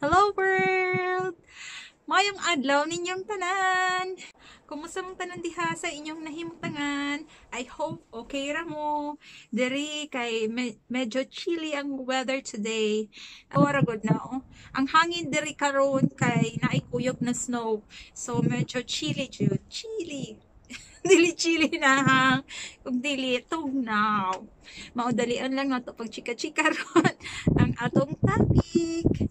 Hello, world! Maayong adlaw ninyong tanan! Kumusta mong tanan diha sa inyong nahimutangan? I hope okay ra mo. Diri kay medyo chilly ang weather today. Ora good na, oh. Ang hangin diri karon kay naay kuyog na snow. So medyo chilly jud. Chilly. Dili chilly na hang kung dili tugnaw. Mao dalian lang nato pag chika-chika ron ang atong topic.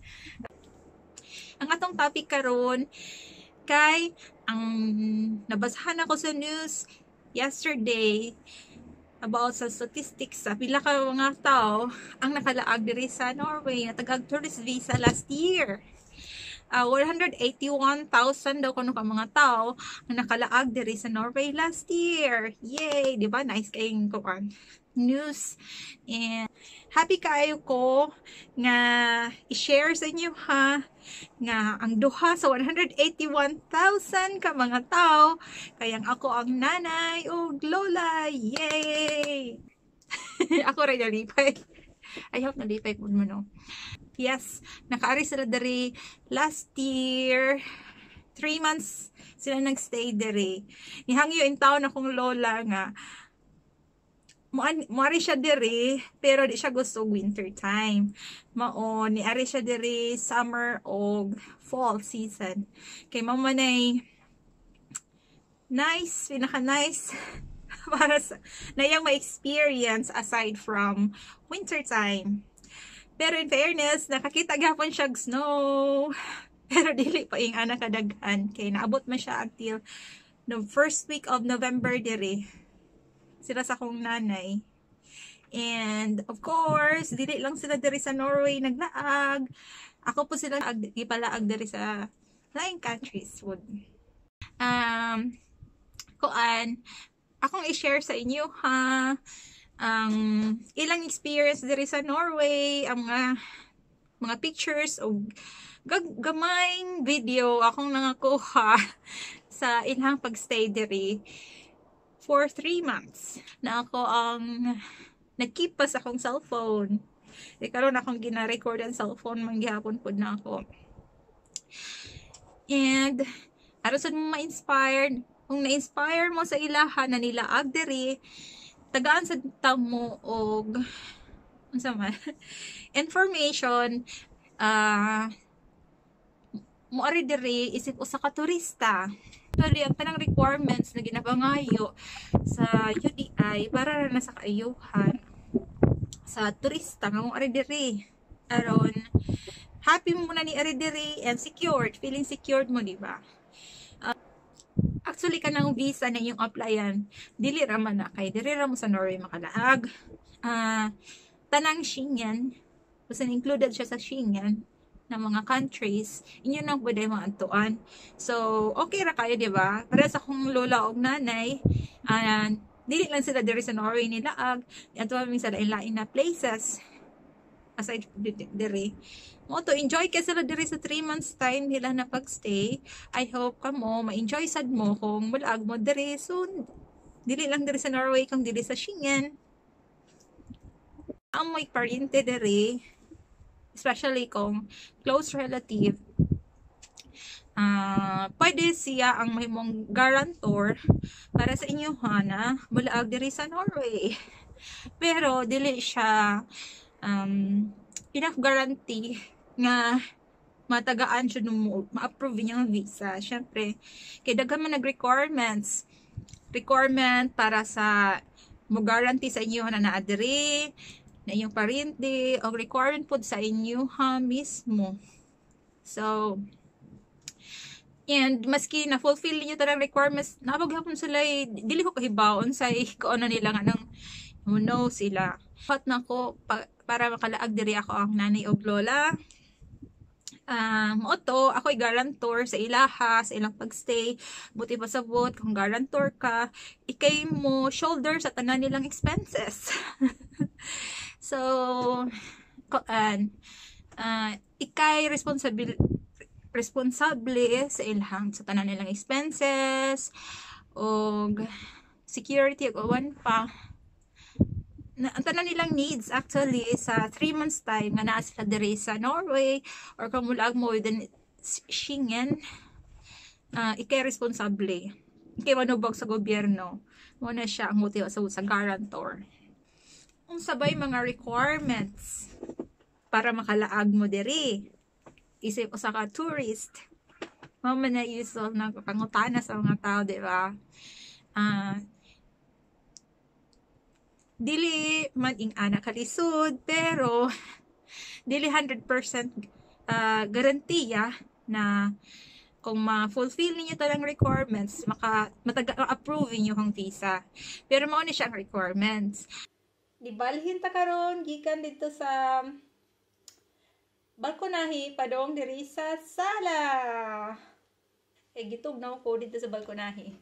Ang atong topic karon kay ang nabasahan ako sa news yesterday about sa statistics sa pila ka mga tao ang nakalaag diri sa Norway na tagag tourist visa last year. 181,000 daw kuno ka mga tao ang nakalaag diri sa Norway last year. Yay, di ba? Nice kayong kuan news. And happy kaayo ko nga i-share sa inyo ha nga ang duha sa 181,000 ka mga tao kayang ako ang nanay ug lola. Yay! Ako rin nalipay. I hope nalipay po mo, no? Yes, nakaari sila diri last year. 3 months sila nagstay diri. Nihangyo in town akong lola nga muari siya diri pero di siya gusto og winter time. Mao niari siya diri summer og fall season. Kay mao man ay nice, pinaka nice para sa na iyang ma-experience aside from winter time. Pero in fairness, nakakita gyapon siya og snow. Pero dili pa ing ana kadaghan kay naabot man siya until the first week of November diri sila sa akong nanay. And of course, dili lang sila diri sa Norway naglaag. Ako po sila gipalaag diri sa laing countries would. Kuan, akong i-share sa inyo ha ang ilang experience diri sa Norway, ang mga pictures o gamayng video akong nangakuha sa ilang pagstay diri for 3 months na ako ang nag-keep pa sa akong cellphone. Di karon akong gina-record ang cellphone man gihapon pud na ako. And aron sad mo ma-inspired, kung na-inspire mo sa ilaha na nilaag diri, tagaan sad ta mo og unsa man information mo ari diri isip usa ka turista. Actually, ang tanang requirements na ginapangayo sa UDI para ra na sa kaayuhan sa turista nga mo ari diri aron happy mo na ni ari diri and secured, feeling secured mo, di ba? Actually, kanang visa na inyong applyan, dili ra man na kay diri ra mo sa Norway makalaag. Tanang Schengen, basta included siya sa Schengen na mga countries, inyo nang pwede maadtuan. So, okay ra kayo, di ba? Para sa akong lola og nanay, dili lang sila diri sa Norway nilaag, adto mi sa lain-lain na places aside diri. Mo to enjoy kay sila diri sa 3 months time nila na pagstay. I hope kamo ma-enjoy sad mo kung mulaag mo diri soon. Dili lang diri sa Norway kung dili sa Schengen. Ang may paryente diri, especially kung close relative, pwede siya ang mahimong guarantor para sa inyo ha na mulaag diri sa Norway. Pero dili siya enough guarantee nga matagaan siya nung ma-approve niyang visa. Syempre, kay daghan man nag-requirements. Requirement para sa mo guarantee sa inyo na naa diri, na inyong paryente, o requirement pod sa inyo ha mismo. So, and maski na fulfill niyo tanang requirements, naa gyapon sila eh, dili ko kahibaw unsay kuno nila nga nang no sila. Hot na ko para makalaag diri ako ang nanay og lola. Mao to, ako'y guarantor sa ilaha, sa ilang pagstay. Buti pa sabot, kung guarantor ka, ikay mo shoulder sa tanan nilang expenses. So, kuan, ikay responsable sa ilahang sa tanan nilang expenses og security ug uban pa. na, ang tanan nilang needs actually sa 3 months time nga naa sila diri sa Norway or kung mulaag mo within Schengen, ikay responsable. Ikay manubag sa gobyerno. Mao na siya ang motibo sa guarantor. Unsa bay mga requirements para makalaag mo diri isip usa ka tourist? Mao man na usual na pangutana sa mga tao, di ba? Dili man ing-ana kalisod, pero dili 100% garantiya na kung ma-fulfill ninyo tanang requirements, maka mataga approve ninyo ang visa. Pero mao ni siya ang requirements. Gibalhin ta karon gikan dito sa balkonahi padong diri sa sala. Eh, gitugnaw ko dito sa balkonahi.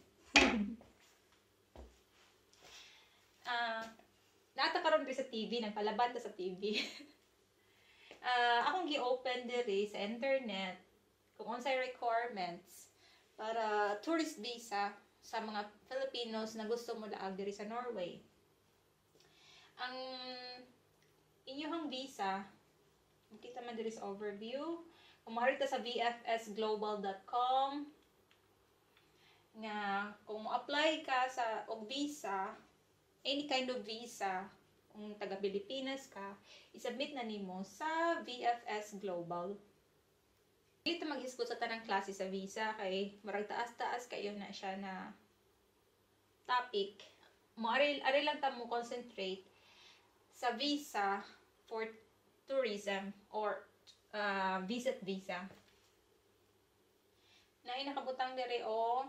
Naa ta karon diri sa TV, nagpalaban ta sa TV. Akong gi-open diri sa internet kung unsay requirements para tourist visa sa mga Filipinos na gusto mo laag diri sa Norway. Ang inyong visa, makita man diri sa overview, kung ta sa vfsglobal.com nga kung mo-apply ka sa og visa, any kind of visa, kung taga Pilipinas ka, isubmit na nimo sa VFS Global. Dito maghisgot sa tanang klase sa visa kay marag taas-taas kayo na siya na topic. Mo ari ari lang ta mo concentrate sa visa for tourism or visit visa. Naay nakabutang diri o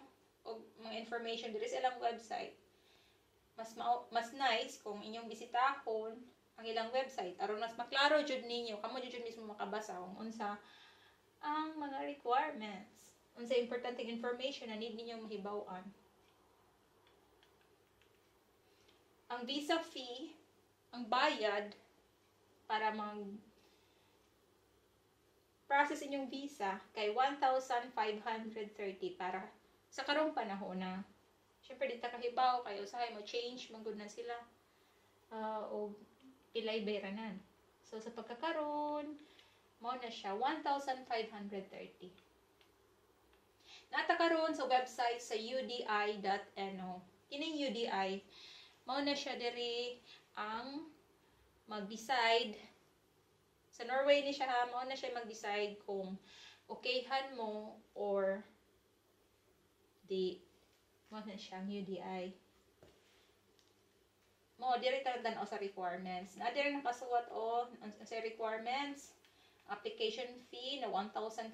og mga information diri sa ilang website. Mas nice kung inyong bisitahon ang ilang website aron mas maklaro jud ninyo, kamo jud mismo makabasa kung unsa ang mga requirements, unsa importanteng information na need ninyong mahibaw-an. Ang visa fee, ang bayad para mag process inyong visa kay 1,530 para sa karong panahon na. Syempre di ta kahibaw kay usahay mo change man gud na sila og pilay bayranan. So sa pagkakaron mao na siya 1,530. Naa ta karon sa website sa udi.no. Kining UDI mao na siya diri ang mag-decide sa Norway ni siya ha, mao na siya mag-decide kung okayhan mo or di. Mao na siya ang UDI. Mo diri ta tan sa requirements. Na diri nakasuwat o sa requirements, application fee na 1,530.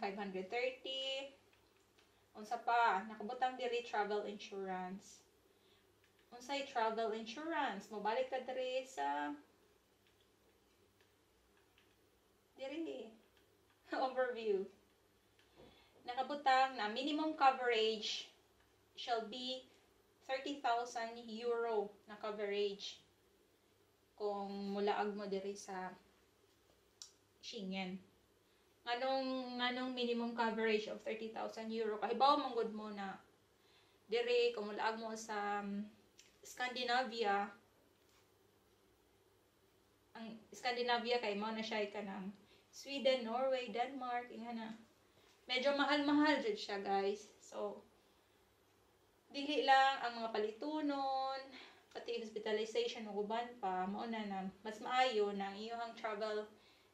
Unsa pa nakabutang diri, travel insurance. Unsay travel insurance? Mobalik ta diri sa diri overview. Nakabutang na minimum coverage shall be €30,000 na coverage kung mulaag mo diri sa Schengen. Nganong minimum coverage of €30,000? Kahibaw man gud mo na diri kung mulaag mo sa Scandinavia, ang Scandinavia kay mao na siya kanang Sweden, Norway, Denmark, ingana. Medyo mahal-mahal jud siya, guys. So dili lang ang mga palitunon, pati hospitalization ug uban pa, mao na na mas maayo na ang iyong travel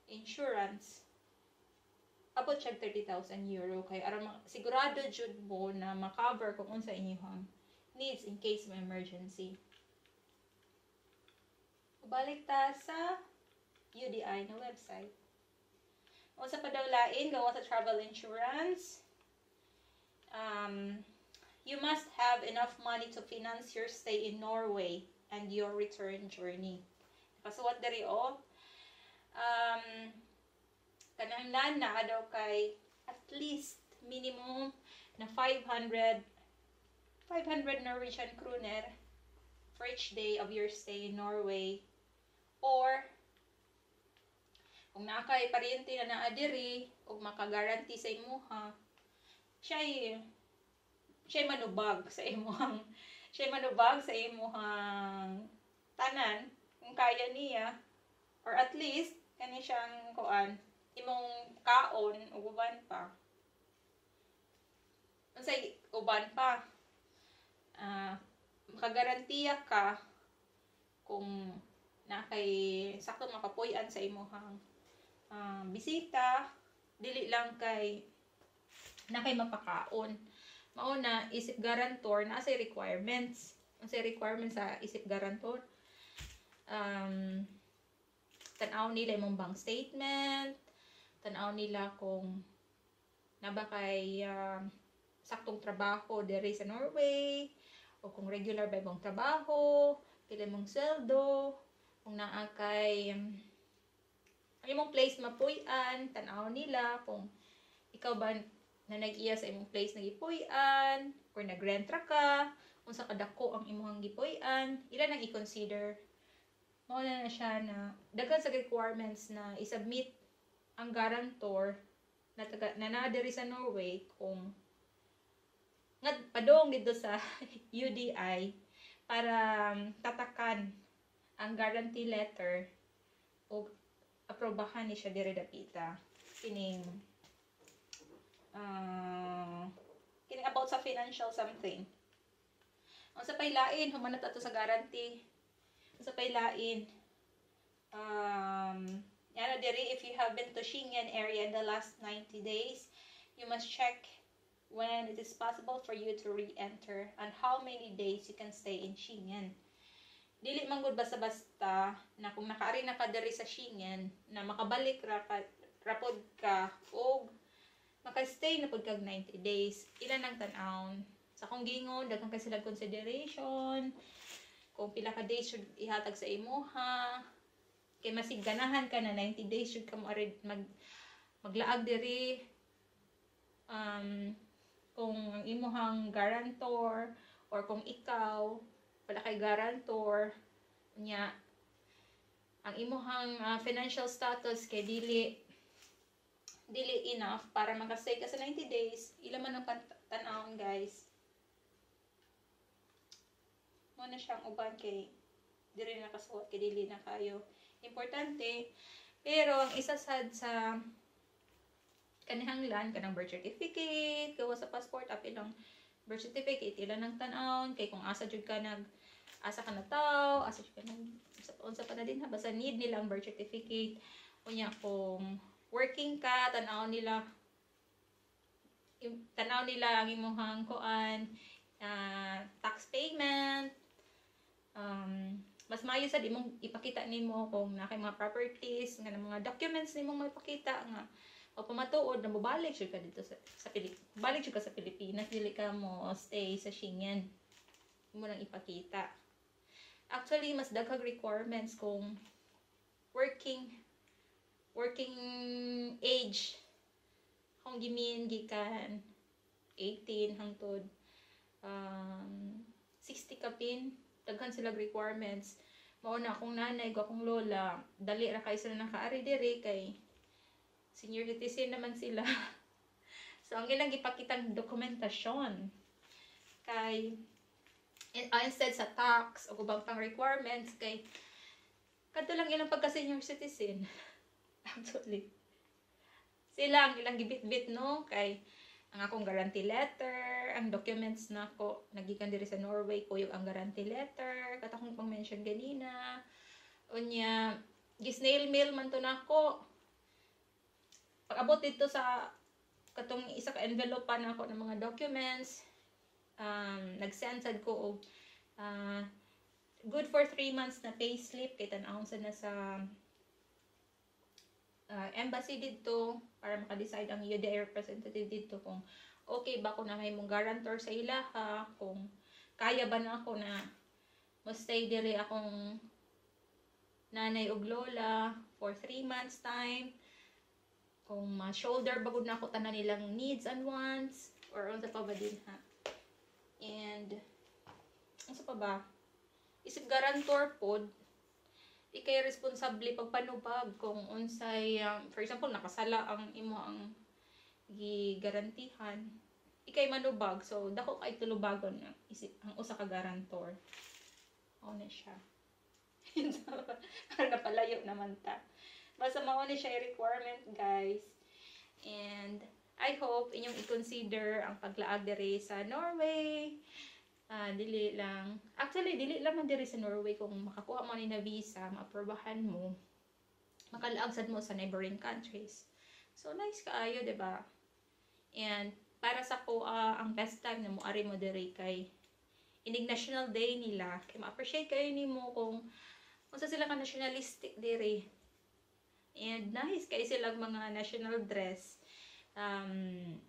insurance abot siya €30,000 kay aron sigurado jud mo na ma-cover kung unsa inyong needs in case of emergency. Balik ta sa UDI na website. Unsa pa daw lain gawa sa travel insurance? You must have enough money to finance your stay in Norway and your return journey. Nakasuwat diri o. Kanang na daw kay at least minimum na 500 Norwegian kroner for each day of your stay in Norway, or kung naa kay paryente na naa diri ug maka-guarantee sa imuha, siya manubag sa imuhang tanan. Kung kaya niya or at least kani siyang kuan, imong kaon ug uban pa. Unsay uban pa? Makagarantiya ka kung na kay sakto makapuy-an sa imong bisita, dili lang kay na kay mapakaon. Mao na isip guarantor naa say requirements. Unsay requirements sa isip guarantor? Tan-aw nila imong bank statement, tan-aw nila kung naa ba kay saktong trabaho diri sa Norway o kung regular ba imong trabaho, pila imong sweldo, kung naa kay ang imong place mapuy-an, tan-aw nila kung ikaw ba na nag-iya sa imong place na gipuy-an or nag-rent ra ka, unsa kadako ang imong gipuy-an, ila nang i-consider. Mao na na siya na daghan sa requirements na i-submit ang guarantor na taga na naa diri sa Norway kung nga padong dito sa UDI para tatakan ang guarantee letter o aprobahan ni siya diri dapita kining about sa financial something. Unsa pay lain human na to sa guarantee? Unsa pay lain? Yana diri, if you have been to Schengen area in the last 90 days, you must check when it is possible for you to re-enter and how many days you can stay in Schengen. Dili man gud basta-basta na kung nakaari na ka diri sa Schengen na makabalik ra ka rapod ka og maka-stay na pud kag 90 days. Ila nang tan-awon. Sa akong giingon, daghan kay sila consideration kung pila ka days should ihatag sa imuha, kay masig ganahan ka na 90 days should ka mo mag maglaag diri, kung ang imuhang guarantor or kung ikaw wala kay guarantor nya, ang imuhang financial status kay dili dili enough para makastay ka sa 90 days, ila man ang tan-awon, guys. Mao na siyang uban kay diri na nakasuot kay dili na kayo importante. Pero ang isa sad sa kanihanglan, kanang birth certificate, gawa sa passport, apil ang birth certificate, ila nang tan-awon kay kung asa jud ka nag asa ka na tao, asa jud ka nag unsa pa na din ha, basta need nila ang birth certificate. Unya kung working ka, tanaw nila ang imuhang kuan, tax payment. Mas maayo sad imong ipakita nimo kung naa kay mga properties nga mga documents nimong maipakita nga o pamatuod na mobalik jud ka dito sa Pilip balik jud ka sa Pilipinas, dili ka mo stay sa Schengen, imo nang ipakita. Actually, mas daghang requirements kung working working age. Kung gimin gikan 18 hangtod 60 kapin, daghan sila requirements. Mao na akong nanay ug akong lola, dali ra kay sila nakaari diri kay senior citizen naman sila. So ang ilang gipakitang dokumentasyon kay instead sa tax o ubang pang requirements kay kadto lang ilang pagka senior citizen. Actually, sila ang ilang gibit-bit, no, kay ang akong guarantee letter, ang documents nako nagikan diri sa Norway, kuyog ang guarantee letter, kato akong pang mention ganina. Unya, gi-snail mail man to nako. Pag abot dito sa katong isa ka envelope pa nako ng mga documents, nag-send sad ko og good for 3 months na payslip kay tan-awon sad na sa embassy didto para maka-decide ang UDI representative didto kung okay ba ko na mong guarantor sa ilaha, kung kaya ba na ako na mo stay diri akong nanay ug lola for 3 months time, kung ma-shoulder ba gud nako tanan nilang needs and wants or unsa pa ba din ha. And unsa pa ba, isip guarantor pod, ikay responsable pagpanubag kung unsay for example, nakasala ang imo ang gigarantihan, ikay manubag. So dako kay tulubagon ang isip ang usa ka guarantor. Mao na siya. Para napalayo naman ta. Basta mao ni siya requirement, guys. And I hope inyong i-consider ang paglaag diri sa Norway. Dili lang. Actually, dili lang man diri sa Norway. Kung makakuha mo ni na visa, maaprobahan mo, makalaag sad mo sa neighboring countries. So, nice kaayo, diba? And para sa ko, ang best time na moari mo diri kay inig National Day nila. Kay ma-appreciate kayo nimo kung unsa sila ka nationalistic diri. And nice kay silang mga national dress. Ang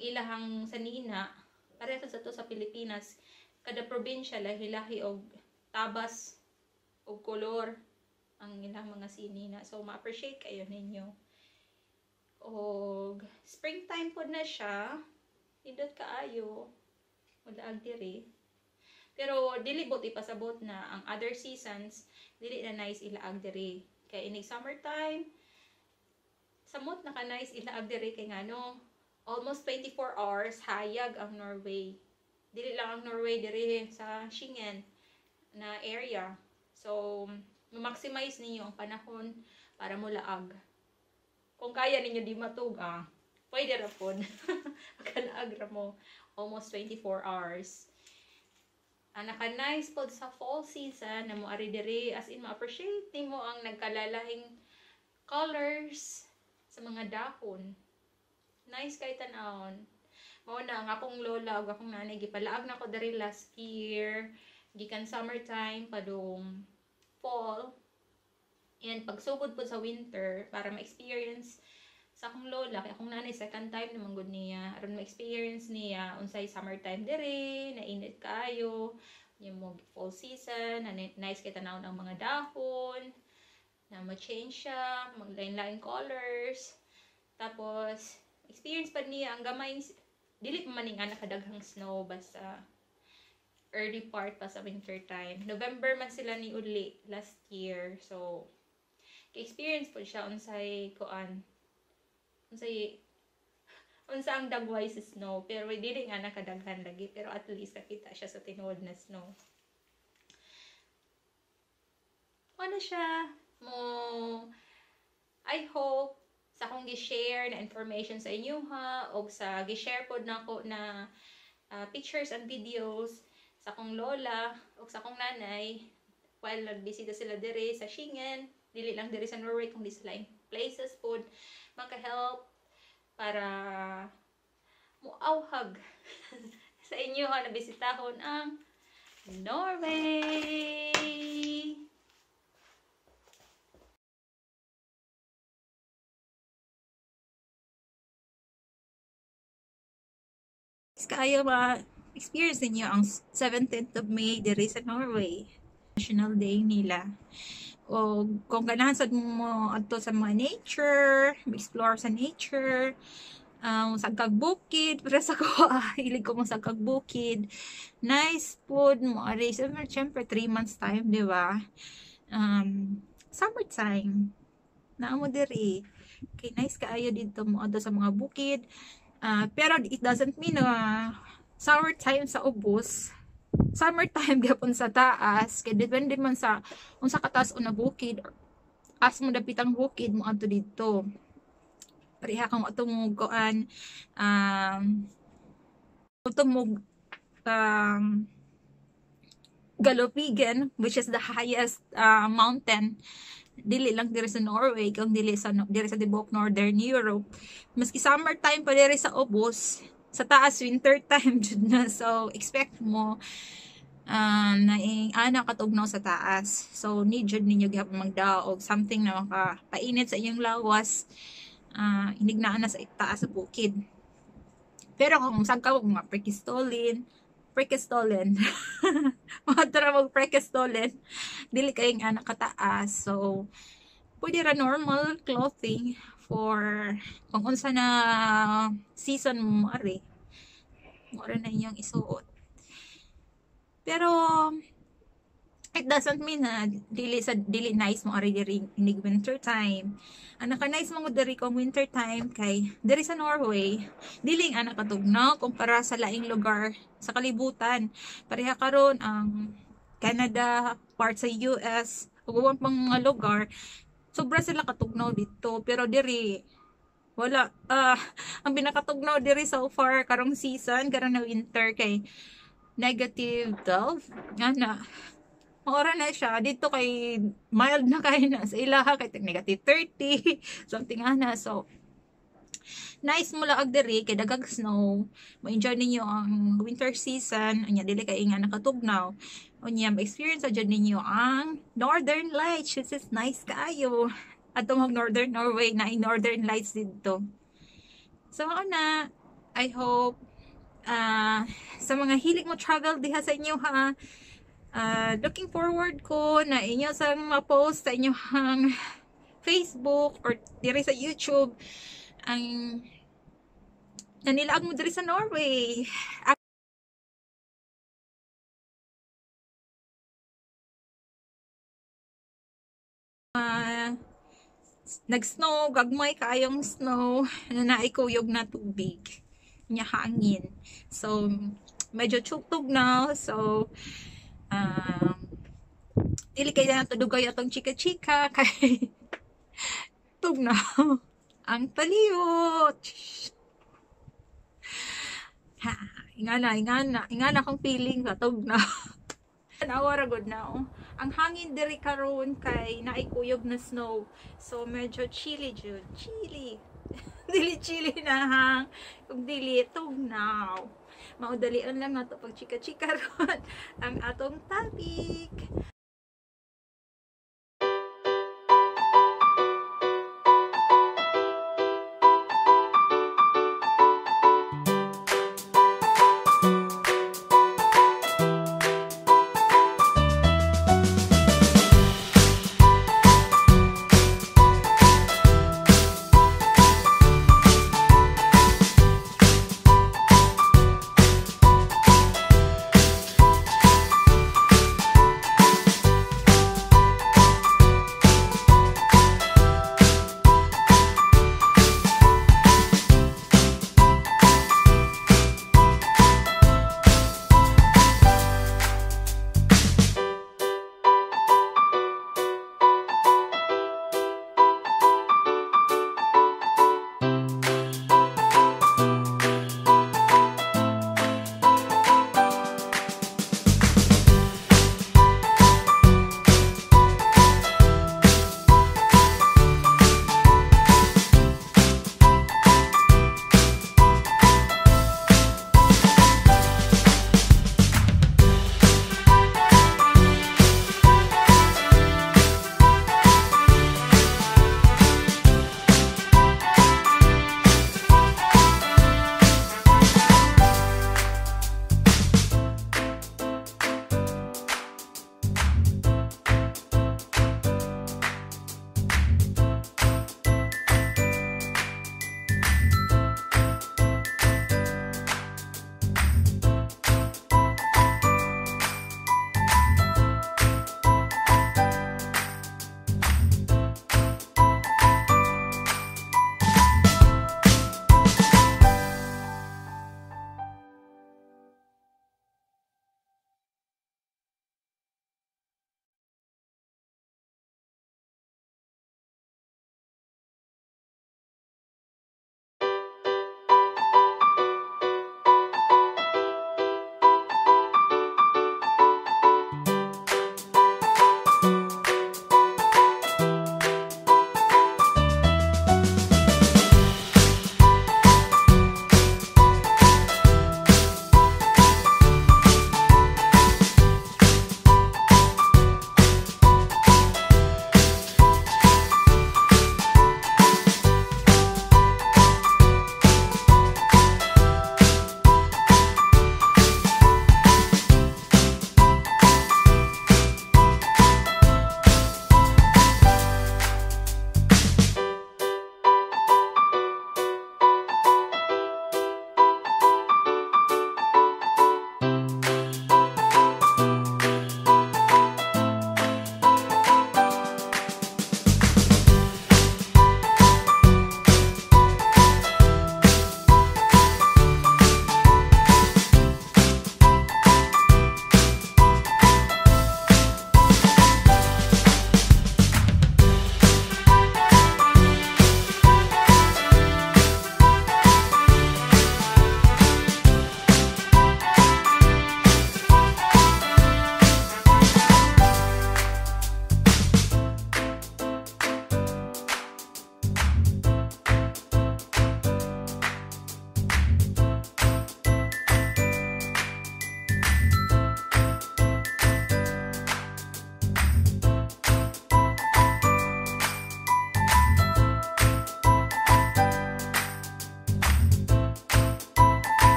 ilahang sanina, pareho sa to sa Pilipinas, kada probinsya lahi-lahi og tabas og kolor ang ilang mga sinina. So ma-appreciate kayo ninyo. Og springtime pod na siya. Nindot kaayo mulaag diri. Pero dili bot ipasabot na ang other seasons dili na nice ilaag diri. Kay inig summertime, samot na ka nice ilaag diri kay ngano almost 24 hours hayag ang Norway. Dili lang ang Norway diri sa Schengen na area. So ma-maximize ninyo ang panahon para mulaag. Kung kaya ninyo di matug, pwede ra pod. Makalaag ra mo almost 24 hours. Naka-nice pod sa fall season na mo ari diri, as in ma-appreciate nimo ang nagkalalahing colors sa mga dahon. Nice kay tan-awon. Mao na ang akong lola ug akong nanay gipalaag na ko diri last year, gikan summertime padung fall. And pagsugod pod sa winter para ma-experience sa akong lola, kay akong nanay second time naman gud niya, aron ma-experience niya unsay summertime diri, na init kaayo, nya mo fall season, na nice kay tan-awon ang mga dahon, na ma-change siya, maglain-lain colors. Tapos experience pa niya ang gamay, dili pa man nga nakadaghang snow, basta early part pa sa winter time. November man sila ni uli last year. So experience po siya unsay kuan, unsay unsa ang dagway sa snow, pero dili nga nakadaghan lagi, pero at least nakita siya sa tinuod na snow. Ano siya mo, I hope sa akong gi-share na information sa inyo ha, og sa gi-share pod nako na pictures and videos sa akong lola og sa akong nanay while nagbisita sila diri sa Schengen, dili lang diri sa Norway kundi sa laing places pod, maka-help para muawhag sa inyo ha na bisitahon ang Norway. Kaya ma-experience ninyo ang 17th of May diri sa Norway, National Day nila. O kung ganahan sad mo adto sa mga nature, explore sa nature, sagkag bukid, pero sa ko hilig ko mo sagkag bukid. Nice pod mo ari, syempre 3 months time, di ba? Summertime. Naa mo diri. Kay nice kaayo didto mo adto sa mga bukid. Pero it doesn't mean na summer time sa ubos, summertime gyapon sa taas, kay depende man sa unsa kataas o na bukid, as mo dapitang bukid mo adto didto. Pareha kang atong kuan, atong mo Galdhøpiggen, which is the highest mountain dili lang diri sa Norway kung dili sa diri sa tibuok Northern Europe. Maski summertime pa diri sa ubos, sa taas winter time jud na. So expect mo na ana katugnaw sa taas. So need jud ninyo gihapon magdaog something na makapainit sa inyong lawas, inignaan na sa taas sa bukid. Pero kung sagka og mga Preikestolen, mga tara mag Preikestolen, dili kayong anak kataas. So pwede ra normal clothing for kung unsa na season mo ari, mura na inyong isuot. Pero it doesn't mean na dili nice mo ari diri inig winter time. Ang naka-nice mo diri kung winter time kay diri sa Norway, dili ang nakatugnaw kumpara sa laing lugar sa kalibutan. Pareha karon ang Canada, part sa US, ug uban pang mga lugar, sobra sila katugnaw dito. Pero diri wala. Ang pinakatugnaw diri so far karong season, karon na winter, kay negative 12 ana. Maura na siya dito kay mild na kay na sa ilaha kay negative 30 something ana. So nice mo laag diri kay dagag snow, mo-enjoy ninyo ang winter season, unya dili kay nga nakatugnaw, unya ma-experience jud ninyo ang Northern Lights, which is nice kaayo. Atong mag Northern Norway na Northern Lights didto. So ana, I hope sa mga hilig mo travel diha sa inyo ha, looking forward ko na inyo sa mga post sa inyong Facebook or diri sa YouTube ang nanilaag mo diri sa Norway. Nag-snow, gagmay kaayong snow, na naikuyog na tubig, nya hangin. So, medyo tugtog na. So, dili kay na dugay atong chika-chika kay tugnaw ang palibot. Ha, ingana, ingana, ingana akong feeling sa tugnaw. Tanawa ra gud na, oh. Ang hangin diri karon kay naikuyog na snow. So medyo chilly jud. Chilly. Dili chilly na hang. Kung dili tugnaw. Maudalian lang nato pag chika-chika ron ang atong topic.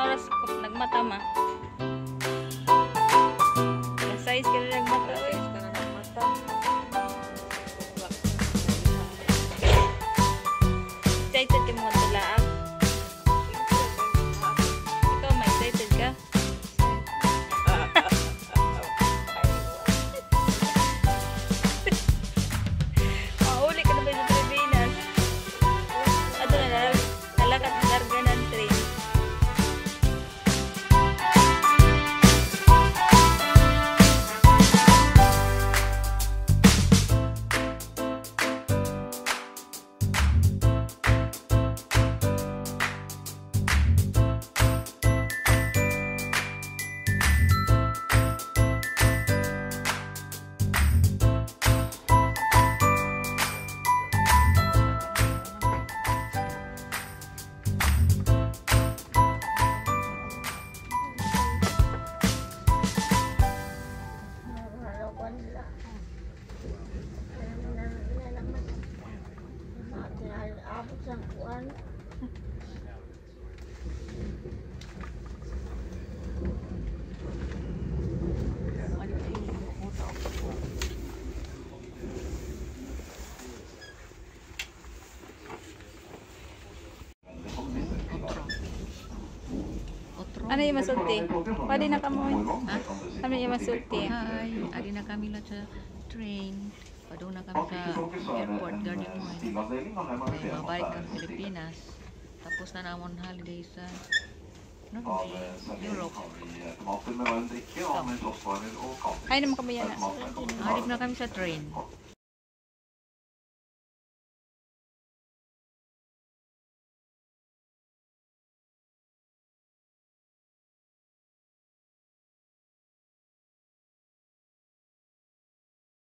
Oras nagmata ma? Size ka na nagmata, oy. Ka na nagmata. Excited ka mga tulaak. Ikaw, ma, excited ka? Mauli ka na ba sa Pilipinas? Ato na, nalakat na larga ng train. Ano yung masulti? Pwede na kamo. Ano yung masulti? Hi, adi na kami lang sa train. Padung na kami sa airport, Gardermoen. Kay mabalik kang Pilipinas. Tapos na namon holiday sa Norway, Europe. Ay naman kami yan. Harip na kami sa train.